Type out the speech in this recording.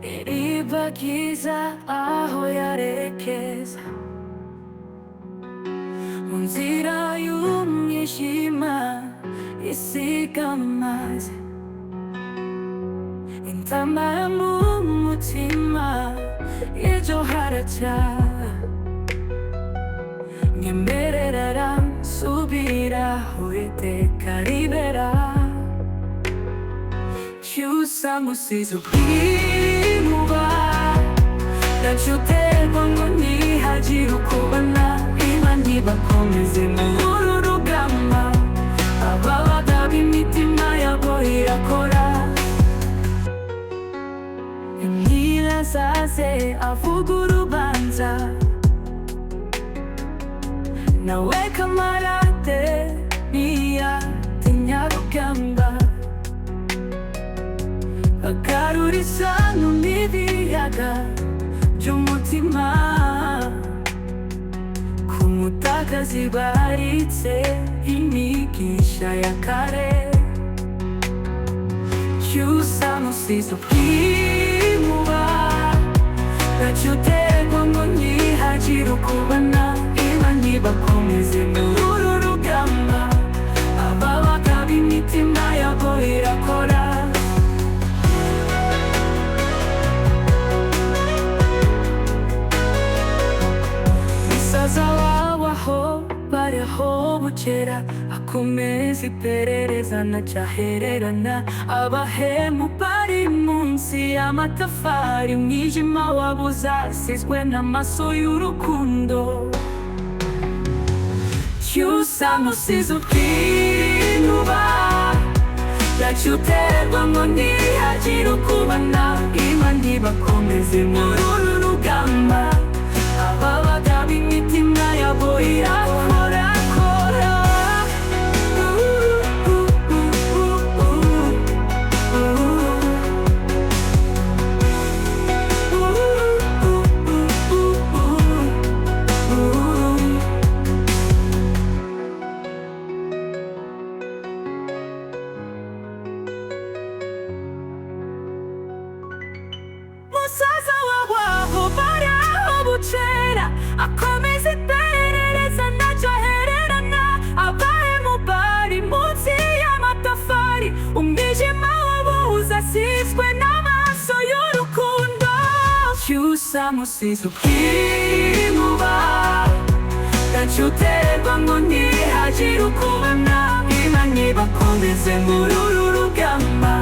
Iribagiza aho yarekeza mu nzira y'umwijima, isiga amazi intambara mu mutima. Ejo haracya, nyemerera nsubira aho iteka ribera. Cyusa musize ubwimuba, ntacyo uterwa ngo ntihagire ukubona. Imana ibakomeze muri uru rugamba, aba bagabo imitima yabo irakora. Nyirazaze avuga urubanza, nawe kamarade ntiyatinya rugamba, agarura isano n'ibiyaga by'umutima ku mutakazi baritse imigisha ya kare. Cyusa musize ubwimuba, ntacyo uterwa ngo ntihagire ukubona. Imana ibakomeze muri uru rugamba, aba bagabo imitima yabo irakora. Musaza wawe aho bariho bukera, akomeza iperereza ntacyahererana. Abahemu bari munsi y'amatafari, umwijima wabo uzasizwe n'amaso y'urukundo. Cyusa musize ubwinuba, ntacyo uterwa ngo ntihagire ukubona. Imana ibakomeze muri uru rugamba, aba bagabo imitima yabo irakorakora. Musaza wawe baraho bucera, akomeza iperereza ntacyo ahererana. Abahemu bari munsi y'amatafari, umwijima wabo uzasizwe n'amaso y'urukundo. Cyusa musize ubwimuba, ntacyo uterwa ngo ntihagire ukubona. Imana ibakomeze muri uru rugamba.